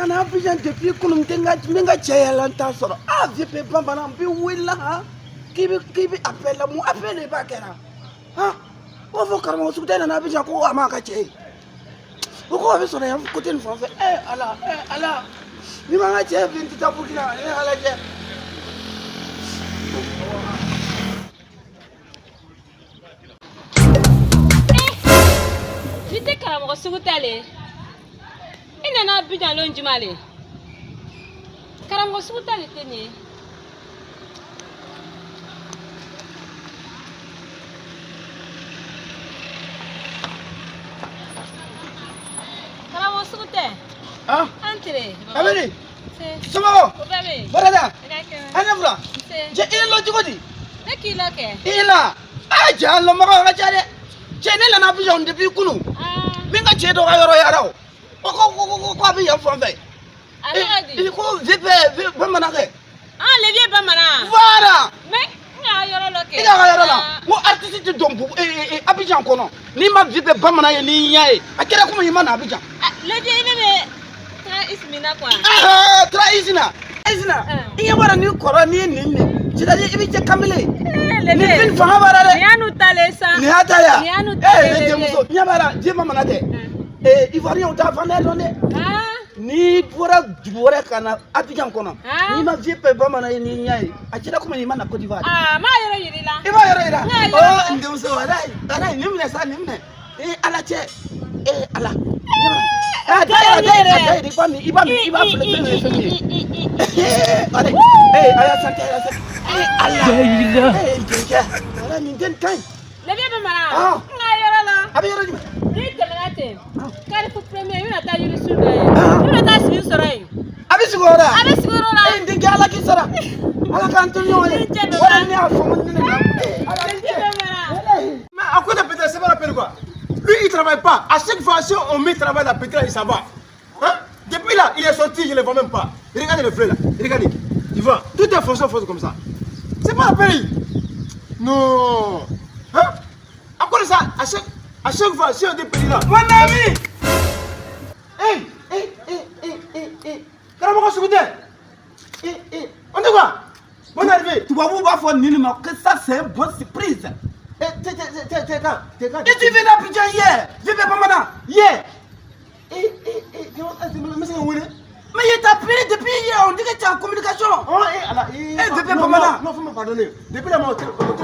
Ka na Abidjan depuis kunun, n tɛ n ka, n bɛ n ka cɛ yɛlɛ, n t'a sɔrɔ. Ah, VP Bamanan, n bɛ wele han, k'i bɛ appel la, mun appel de b'a kɛra han? O b'a fɔ karamɔgɔ sugu tɛ nana Abidjan ko a m'a ka cɛ ye, o ko a bɛ sɔrɔ yan côté nin fan fɛ. Eh Ala, eh Ala, ni ma n ka cɛ ye bi, n tɛ taa Burukina. Eh Ala cɛ. Ni tɛ karamɔgɔ sugu tɛ le, i nana Abidjan lon juma le? Karamɔgɔ sugu tɛ le tɛ nin ye. Karamɔgɔ sugu tɛ. Ah. An tere. Abiri. Somɔgɔw? O bɛɛ bɛ yen. Bɔrada. I ka kɛnɛ. An ne fila. Nse. Cɛ, i ye lɔ cogo di? Ne k'i lɔ kɛ. I la. Ah cɛ, an lɔnbagaw ka ca dɛ. Cɛ, ne nana Abidjan depuis kunun. Ah. N bɛ n ka cɛ dɔ ka yɔrɔ yara o. O ko ko a bɛ yan fan fɛ. A tɔgɔ di? I ko VP bamanankɛ. Ah, le vieux bamanan. Voilà. Mais n ka yɔrɔ lɔ kɛ. I ka yɔrɔ la. Ah. N ko artiste tɛ dɔn Abidjan kɔnɔ. N'i ma VP bamanan ye, n'i ɲɛ ye, a kɛra komi i ma na Abidjan. Ah, le vieux, ne bɛ taa Ismina quoi. Ah, tura Isina. Isina. Ah. I ɲɛ b'a la ni kɔrɔ n'i ye nin nin. C'est-à-dire i bɛ cɛ kamalen. Eh, le Nin vieux. fin fanga b'a la dɛ. Nin y'a n'u talen sa. Nin y'a ta ye. Nin y'a n'u talen. Eh, ne le denmuso, vieux. ɲɛ b'a la, diɲɛ bamanan tɛ. Ah. Eh, Ivoirien t'a fan dɔn dɛ. Ah. N'i bɔra dugu wɛrɛ ka na Abidjan kɔnɔ, Ah. n'i ma VP bamanan ye n'i ɲɛ ye, a kɛra komi i ma na Côte d'Ivoire. Ah, n m'a yɔrɔ yir'i la. I b'a yɔrɔ yira. N y'a yɔrɔ Oh, n denmuso, walayi, walayi, nin minɛ sa, nin minɛ. Eh, Ala cɛ. Eh, Ala. Ah, da yɛlɛ, da yɛlɛ, da yɛlɛ, i b'a min, i b'a min, i b'a filɛ fɛn min ye, fɛn min ye. Eh, walayi. Eh, a y'a santé, a y'a santé. Eh, Ala. Eh, n denkɛ. Walayi, nin den ka ɲi. Le vieux bamanan. Ah. N ka yɔrɔ la. A bɛ yɔrɔ jumɛn? N'i tɛmɛna ten, Carrefour premier, i bɛna taa yirisun dɔ ye. Ah. I bɛna taa sigi sɔrɔ yen. A bɛ sigi o yɔrɔ la. A bɛ sigi o yɔrɔ la. Eh, n denkɛ, Ala k'i sara. Ala k'an to ɲɔgɔn ye. I cɛ bɛ Walayi, ban. ne y'a fɔ n ko ne nana. Eh, Ala Le i vieux cɛ. bamanan. Walayi. Mais à cause de Pétrole, c'est pas la peine quoi. Lui, il travaille pas. À chaque fois, si on met travail la pétrole, il s'en va. Hein? Depuis là, il est sorti, je ne le vois même pas. Regardez le fleuve là. Regardez. Tu vois, tout est foncé, foncé comme ça. C'est pas la peine. Non. Hein? À cause de ça, à chaque fois, si on dit pays là. Mon ami. Hé, hé, hé, hé, hé, hé. Karamɔgɔ Sugutɛ. Hé, hé. On dit quoi? Bonne arrivée. Tubabu b'a fɔ nin ma que ça, c'est une bonne surprise. Eh, t'es, t'es, t'es, t'es quand? T'es quand? Et tu viens d'Abidjan hier, VP Bamanan. Hier. Eh, eh, eh, mais c'est un wele. Mais il t'a appelé depuis hier, on dit que tu es en communication. Oh, eh, Allah, eh, Eh, depuis non, Bamanan. non, non, faut me pardonner. Depuis la mort,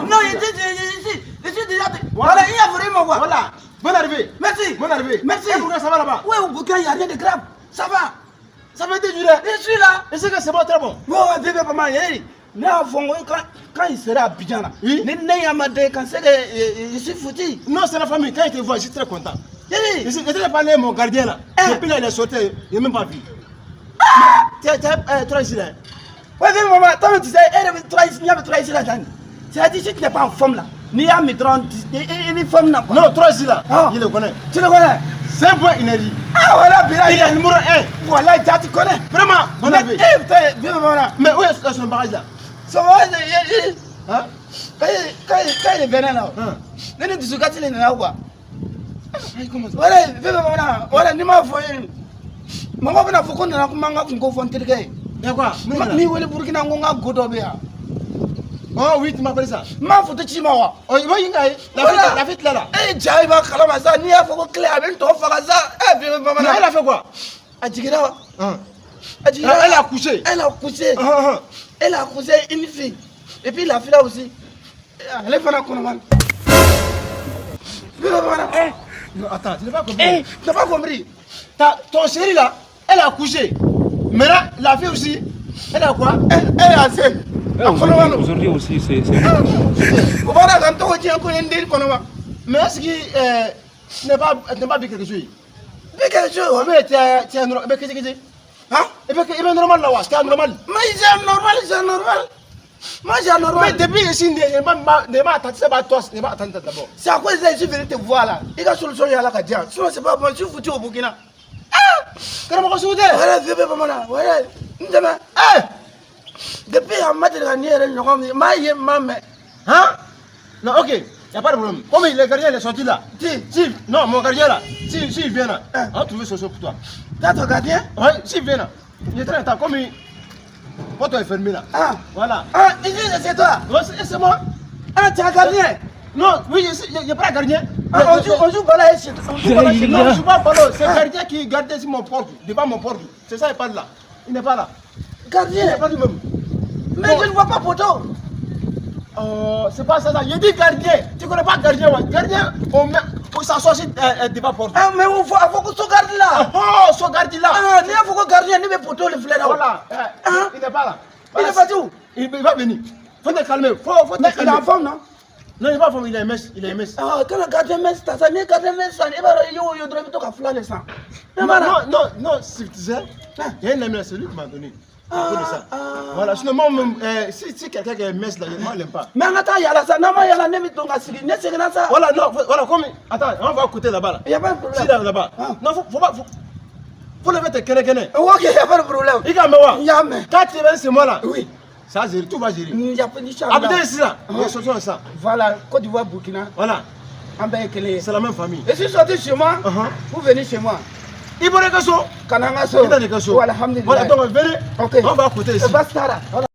Non, il était ici, je suis déjà. Voilà, il y a vraiment quoi. Voilà. Bonne arrivée. Merci. Bonne arrivée. Merci. Eh, pourquoi ça va là-bas? Ouais, au Burkina, il n'y a rien de grave. Ça va. Ça fait 2 jours. Hein. Je suis là. Et c'est que c'est bon, très bon. Ouais, ouais, VP Bamanan, ne y'a fɔ n ko quand il sera à Abidjan là, Oui. ni ne y'a ma den kan, c'est que je suis foutu. Non, c'est la famille. Quand il te voit, je suis très content. Yeli. Je t'ai parlé, mon gardien là. Eh. Depuis là, il est sorti, il n'a même pas vu. Tiens, tiens, toi ici là. Ouais, VP Bamanan, toi tu sais, eh, toi ici, il y avait toi ici là, Dan. C'est-à-dire si tu n'es pas en forme là, n'i y'a mis dɔrɔn, i ni forme na quoi. Non, toi ici là. Ah. Il le connaît. Tu le connais? C'est un point énergie. Ah voilà, Bilal. Il est numéro 1. Voilà, tu connais. Vraiment, bonne Mais, arrivée. eh, putain, VP Bamanan. Mais où est son bagage là? Son bagage, Hein? quand il venait là, Hein? ne ni dusukasi le nana quoi. Comment ça? Voilà, VP Bamanan, voilà, n'i m'a fɔ ye, mɔgɔ bɛna fɔ ko n nana kuma n ka kunko fɔ n terikɛ ye. Il y a quoi? N'i wele Burukina, n ko n ka go dɔ bɛ yan. Oh oui, tu m'as appelé ça. N m'a photo ci ma wa? Oh, il va y aller. La Voilà. fête, la fête là là. E ja, i b'a kalama sa, n'i y'a fɔ ko tile a bɛ n tɔ faga sa. E VP Mais Bamanan. elle a fait quoi? A jiginna wa? Hein? A jiginna. Elle a accouché. Elle a accouché. Ah, ah, ah. Elle a accouché une fille. Et puis la fille là aussi. Ale fana kɔnɔma. VP Bamanan. Eh, non, attends, tu n'as pas compris. Eh, tu n'as pas compris. Ton chéri là, elle a accouché. Maintenant, la fille aussi, elle a quoi? Elle est enceinte. Eh, A kɔnɔma Aujourd'hui, don. aujourd'hui aussi, c'est. O b'a la ka n tɔgɔ tiɲɛ ko n ye n den kɔnɔma. Mais est-ce que tu n'as pas vu quelque chose? Bi quelque chose. Mais tu es normal. Mais qu'est-ce que c'est? Hein? Eh ben, normal là, ouais, tu es normal. Mais c'est normal, c'est normal. Moi, c'est normal. Mais depuis ici, ne pas attendre, c'est pas toi, ne pas attendre d'abord. C'est à cause de ça que je suis venu te voir là. I ka solution y'a la ka di yan. Sinon, c'est pas bon, je suis foutu au Burkina. Ah! Karamɔgɔ sugu tɛ. Voilà, VP Bamanan. Voilà. N dɛmɛ. Eh! Depuis a ma deli ka nin yɛrɛ ɲɔgɔn ye. N m'a ye, n m'a mɛn. Hein? Non, ok. Il n'y a pas de problème. Comme le gardien il est sorti là. Qui? Si, non, mon gardien là, si, si il vient là, Hein. on va trouver une solution pour toi. T'as ton gardien? Ouais, s'il vient là, il est très temps, comme il. Porte est fermée là. Ah. Voilà. Ah, ici, c'est toi. Ouais, c'est moi. Ah, tu es un gardien. Non, oui, il n'y a pas de gardien. Ah, on joue ballon chez toi. On joue ballon chez Non, toi. je joue pas ballon. C'est le gardien qui gardait sur mon porte, devant mon porte. C'est ça, il parle là. Il n'est pas là. Il Gardien. n'est pas lui-même. Mais je ne vois pas poteau. C'est pas ça, ça. Il dit gardien. Tu connais pas gardien, ouais. Gardien, on met, on s'assoit sur devant porte. Ah, mais il faut que ce garde là. Oh, ce gardien là. Ah, il faut que gardien, il met poteau le fleur là. Voilà. Hein? Il n'est pas là. Il est parti où? Il va venir. Faut te calmer. Faut te Mais il est calmer. en forme, non? Non, il n'est pas en forme, il est mince. Il est mince. Ah, quand le gardien met ça, ça, gardien met ça, il va il y a fila de san. Non, non, non, non, tu sais, il y a un ami là, c'est lui qui m'a donné. À cause de ça. Ah. Voilà, sinon, moi, même, si quelqu'un qui est mince là, moi, je l'aime pas. Mais an ka taa yala sa, n'an ma yala ne bɛ to ka sigi, ne seginna sa. Voilà, non, voilà, comme. Attends, on va écouter là-bas. Là. Il y a pas de problème. Si, là, là-bas. Ah. Non, faut pas. Faut lever tes kɛnɛ kɛnɛ. Ok, il y a pas de problème. I ka mɛn wa? N y'a mɛn. Quand tu viens chez moi là. Oui. Ça gère, tout va gérer. Il y a pas d'inchallah. Habiter ici là, Ah. il y a solution à ça. Voilà, Côte d'Ivoire, Burkina, Voilà, an bɛɛ ye kelen ye. c'est la même famille. Je suis sorti chez moi pour venir chez moi. I bɔra i ka so. Ka na n ka so. I nana i ka so. Alhamdulillah. Voilà, donc venez. Ok. On va écouter ici. Basi t'a la. Voilà.